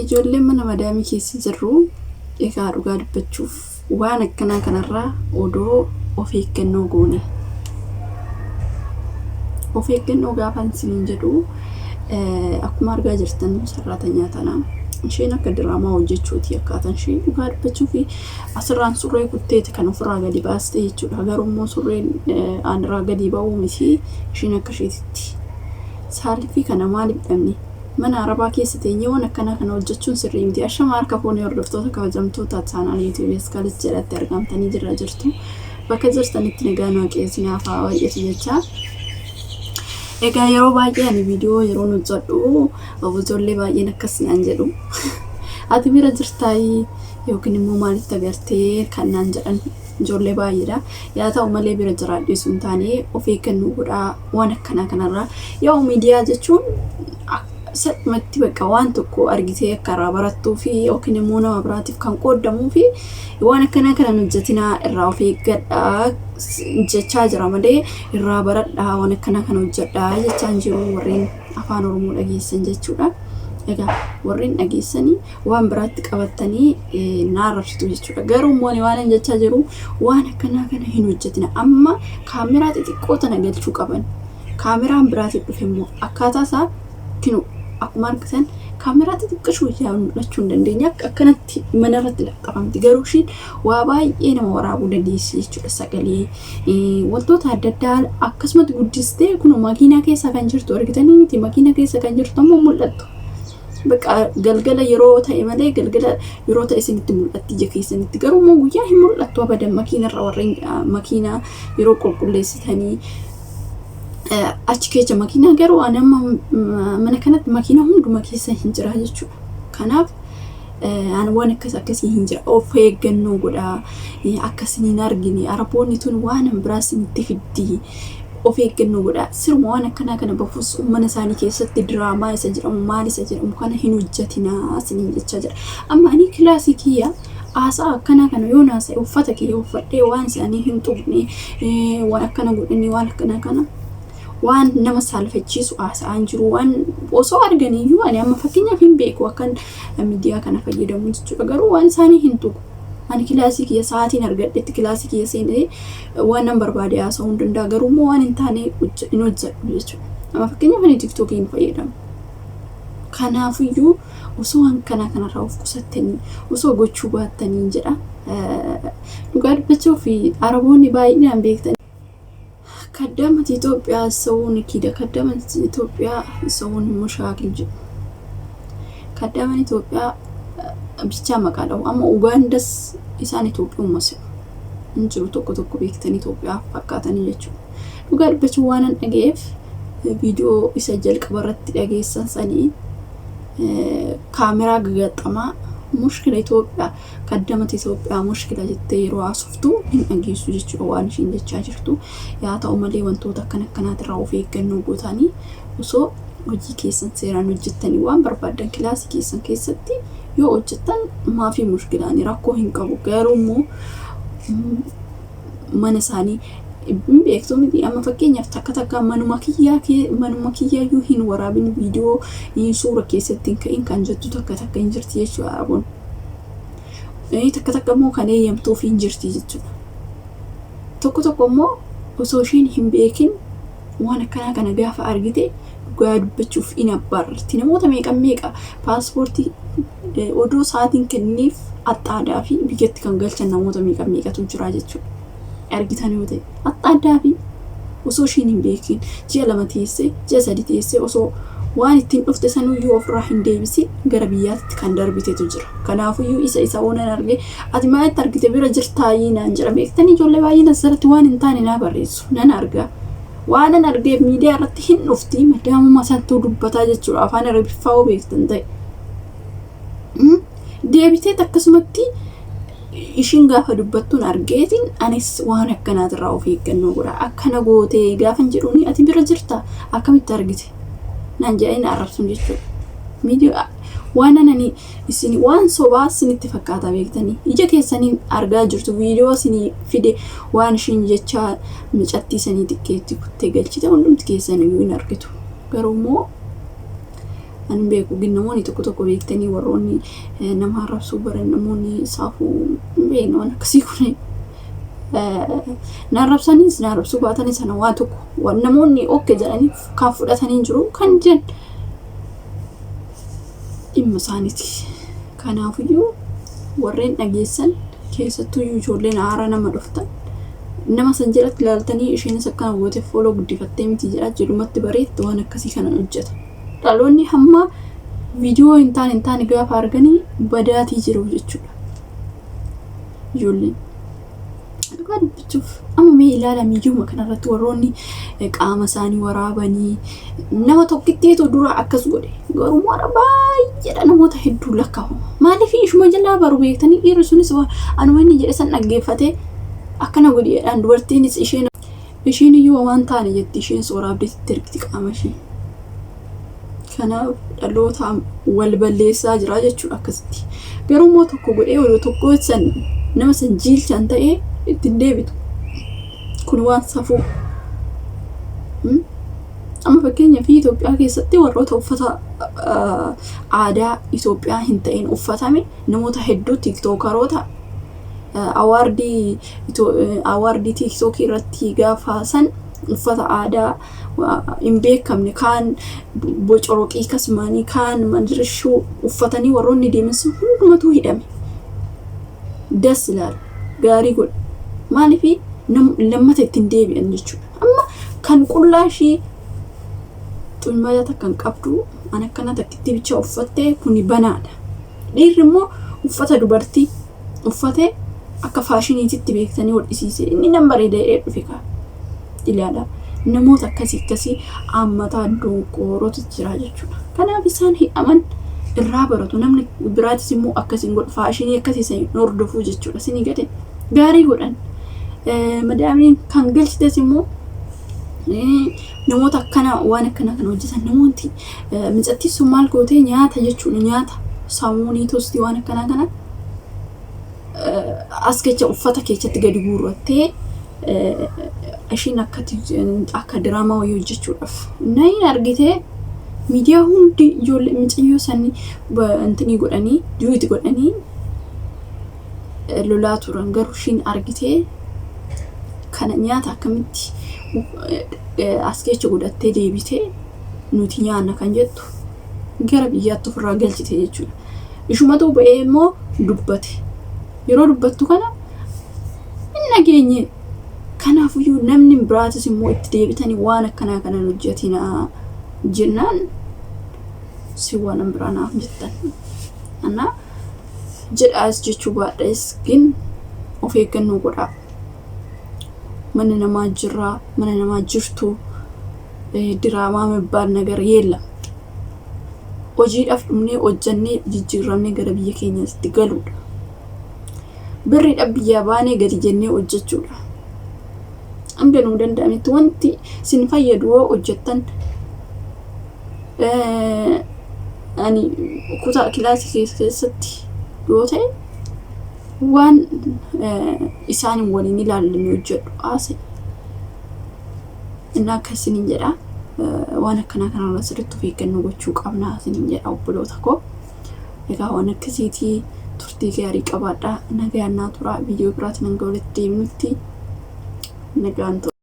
Ijoolleen mana madaamii keessa jirru egaa dhugaa dubbachuuf waan akkanaa kanarraa odoo of eeggannoo goone. Of eeggannoo gaafan isiniin jedhu akkuma argaa jirtan sarraatanyaa tana isheen akka diraamaa hojjechuuti akkaataan ishee dhugaa dubbachuu fi asirraan surree kutteeti kan ofirraa gadi baaste jechuudha. Garuu immoo surreen anirraa gadi ba'uu miti isheen akka isheetitti. Saalfii kana maaliif dhabne? Mana Arabaa keessa teenyee waan akkanaa kana hojjechuun sirrii miti. Ashama harka fuunee hordoftoota kabajamtoota chaanaal YouTube Askaalis jalatti argamtanii jirra jirtu. Bakka jirtanitti nagaan Waaqayyo isinaaf haa baay'atu jechaa. Egaa yeroo baay'ee ani viidiyoo yeroon hojjedhu ijoollee baay'een akkas naan jedhu. Ati bira jirtaayii yookiin immoo maalitti agartee kan naan jedhan ijoollee baay'eedha. Yaa ta'u malee bira jiraadhee sun taane of eeggannoo godhaa waan akkanaa kanarraa. Yoo miidiyaa jechuun salphumatti bakka waan tokko argitee akka irraa barattuu fi yookiin immoo nama biraatiif kan qooddamuu fi waan akkanaa kana hin hojjetinaa irraa of eeggadhaa jechaa jira malee irraa baradhaa waan akkanaa kana hojjedhaa jechaa hin jiru warreen afaan Oromoo dhageessan jechuudha. Egaa warreen dhageessanii waan biraatti qabattanii na arrabsitu jechuudha. Garuu immoo ani waan jechaa jiru waan akkanaa kana hin hojjetina. Amma kaameraa xixiqqoo tana galchuu qaban. Kaameraan biraatiin dhufe immoo akkaataa isaa kinu akkuma argitan kaameraa xixiqqishuu ijaan mul'achuu hin dandeenye akka akkanatti mana irratti laxxafamti. Garuu ishiin waa baay'ee nama waraabuu dandeessi jechuudha. Sagalee wantoota adda addaa akkasumatti guddistee kun makiinaa keessa kan jirtu argitanii miti, makiina keessa kan jirtu ammoo mul'attu. Bakka galgala yeroo ta'e malee, galgala yeroo ta'e isinitti mul'atti ija keessanitti, garuu immoo guyyaa hin mul'attu abadan. Makiinarra warreen makiinaa yeroo qulqulleessitanii achi keessa makiinaa, garuu ani amma mana kanatti makiinaa hunduma keessa hin jira jechuudha. Kanaaf ani waan akkas akkasii hin jira. Of eeggannoo godhaa, akkasiin hin argine Araboonni tun waan biraa isinitti fiddi. Of eeggannoo godhaa. Siruma waan akkanaa kana bafuus mana isaanii keessatti diraamaa isa jedhamu maal isa jedhamu kana hin hojjetinaa isiniin jechaa jira. Amma ani kilaasii kiyya haasaa akkanaa kana yoo naasa'e uffata kiyya uffadhee waan isaanii hin tuqne, waan akkana godhanii waan akkanaa kana waan nama saalfachiisu haasa'aan jiru waan osoo arganiyyuu ani amma fakkeenyaaf hin beeku akkan miidiyaa kana fayyadamu jechuudha, garuu waan isaanii hin tuqu. Ani kilaasii kiyya sa'aatiin argadhetti kilaasii kiyya seenee waan nan barbaade haasa'uu hin danda'a, garuu immoo waan hin taane hin hojjedhu jechuudha. Amma fakkeenyaaf ani TikTokii hin fayyadamu. Kanaafiyyuu osoo waan kana kanarraa of qusattanii osoo gochuu baattanii jedha. Dhugaa dubbachuuf Araboonni baay'inaan beektan. Kaddamati Itoophiyaa sawuun kida kaddamati Itoophiyaa sawuun mushaakil jedhu. Kaddaman Itoophiyaa bichaa maqaa dhahu. Amma Ugaandas isaan Itoophiyumma se'u. Hin jiru tokko tokko beektanii Itoophiyaa fakkaatanii jechuudha. Dhugaa dubbachuu waan an dhaga'eef viidiyoo isa jalqaba irratti dhageessan sanii kaameraa gagaxamaa mushkila Itoophiyaa kaddamata Itoophiyaa mushkila jettee yeroo haasoftu hin dhageessu jechuudha waan ishiin jechaa jirtu. Yaa ta'u malee wantoota akkana akkanaatirraa of eeggannoo gootanii osoo hojii keessan seeraan hojjettanii waan barbaaddan kilaasii keessan keessatti yoo hojjettan maafii mushkilaanii rakkoo hin qabu. Garuu immoo mana isaanii hin beektu miti. Amma fakkeenyaaf takka takka manuma kiyyaa manuma kiyyaayyuu hin waraabin, viidiyoo suura keessatti hin ka'in kan jettu takka takka hin jirti jechuudha Araboon. Takka takka immoo kan eeyyamtuuf hin jirti jechuudha. Tokko tokko immoo osoo isheen hin beekin waan akkanaa kana gaafa argite dhugaa dubbachuuf in abbaarratti. Namoota meeqa meeqa paaspoortii odoo sa'aatiin kenniif axxaadaa fi biyyatti kan galchan namoota meeqa meeqatu jira jechuudha. Argitan yoo ta'e axxaadaa fi osoo ishiin hin beekin ji'a 2 teessee, ji'a 3 teessee, osoo waan ittiin dhufte sanuyyuu ofirraa hin deebisin gara biyyaatti kan darbitetu jira. Kanaafuyyuu isa oonan arge ati maalitti argite bira jirtaayii naan jedha. Beektanii ijoollee baay'een asirratti waan hin taane naa barreessu nan arga. Waan an argeef miidiyaa irratti hin dhufti madaamuma santuu dubbataa jechuudha, afaan Arabiffaa hoo beektan ta'e. Deebiteet akkasumatti ishiin gaafa dubbattuun argeetiin anis waan akkanaatirraa of eeggannoo godha. Akkana gootee gaafan jedhuuni ati bira jirta akkamitti argite naan jedhanii na arrabsuun jechuudha. Miidiyaa waan anani isin waan sobaa isinitti fakkaata, beektanii ija keessaniin argaa jirtu, viidiyoo isinii fide waan ishiin jechaa micattii sanii xiqqeetti kuttee galchite hundumti keessan iyyuu hin argitu. Garuu immoo Ani hin beeku gin namoonni tokko tokko beektanii warroonni nama arrabsuu baran namoonni saafuu hin beekne waan akkasii kun na arrabsanis na arrabsuu baatanis sana waan tokko namoonni okke jedhanii kan fudhatanii jiru kan jedhan dhimma isaaniiti. Kanaafiyyuu warreen dhageessan keessattuyyuu ijoolleen haaraa nama dhuftan nama san jalatti ilaaltanii isheenis akkana goote follow guddifattee miti jedhaa jedhumatti bareetti waan akkasii kana hojjeta. Dhaloonni hamma viidiyoo hin taane hin taane gaafa arganii badaatii jiru jechuudha. Ijoolleen. Dhugaa dubbachuuf amma mee ilaala miidiyuma kanarratti warroonni qaama isaanii waraabanii nama tokkittiitu dura akkas godhe garuu warra baay'eedha namoota hedduu lakkaa'u. Maaliif ishuma jalaa baru beektanii dhiirri sunis anuma inni jedhe san dhaggeeffatee akkana godhi jedhaan dubartiinis isheen ishiin iyyuu waan taane jetti isheen waraabdeetti ergiti qaama ishee. Kanaaf dhaloota wal balleessaa jira jechuudha akkasitti. Garuu immoo tokko godhee odoo tokko san nama san jiilchan ta'ee ittiin deebitu. Kun waan safuu. Amma fakkeenyaaf Itoophiyaa keessatti warroota uffata aadaa Itoophiyaa hin ta'in uffatame namoota hedduu tiktookaroota award tiiktookii irratti gaafa san uffata aadaa hin beekamne kaan bocoroqii kasmaanii kaan madirishuu uffatanii warroonni deeman sun hundumatu hidhame. Das ilaala gaarii godha. Maaliif lammata ittiin deebi'an jechuudha. Amma kan qullaa ishii xummaa takka hin qabdu an akkana takkitti bicha uffattee kuni banaadha. Dhiirri immoo uffata dubartii uffatee akka faashiniititti beektanii hodhisiise inni nan bareeda jedhee dhufe kaa ilaala. Namoota akkasii akkasii ammataa donqoorotu jira jechuudha. Kanaaf isaan hidhaman irraa baratu namni biraatis immoo akkasiin godhu faashinii akkasii san hordofuu jechuudha. Isinii gade gaarii godhan. Madaamiin kan galchites immoo namoota akkana waan akkana kan hojjetan namooti micattiin sun maal gootee nyaata jechuudha nyaata saamunii tostii waan akkanaa kana as kecha uffata keessatti gadi guurrattee ishiin akka diraamaa wayii hojjechuudhaaf. Nayin argitee miidiyaa hundi ijoollee micayyoo sanii intinii godhanii duet godhanii lolaa turan garuu ishiin argitee kana nyaata akkamitti as keessa godhattee deebitee nuti nyaanna kan jettu gara biyyaatti ofirraa galchite jechuudha. Ishumatu ba'ee immoo dubbate. Yeroo dubbattu kana hin dhageenye. Kanaafiyyuu namni biraatis immoo itti deebitanii waan akkanaa kana hin hojjetinaa jennaan si waan biraa naaf jettan. Anaa jedhaas jechuu baadhas gin of eeggannoo godhaa. Mana namaa jirraa, mana namaa jirtu diraamaa የሚባል ነገር የለም። Hojiidhaaf dhumnee hojjannee jijjiiramnee gara biyya keenyaatti galuudha. Birriidhaaf biyyaa baanee gadi jennee hojjechuudha. Hanga nuu danda'ametti wanti isin fayyadu yoo hojjettan ani kutaa kilaasii keessatti yoo ta'e waan isaan waliin ilaallanne hojjedhu haasa'e. Inni akka isiniin jedha waan akkanaa kanarra sirriitti of eeggannoo gochuu qabna isiniin jedha obboloota koo. Egaa waan akkasiitii turtii gaarii qabaadhaa nagaan naa turaa viidiyoo biraatiin hanga walitti deemnutti nagaan tura.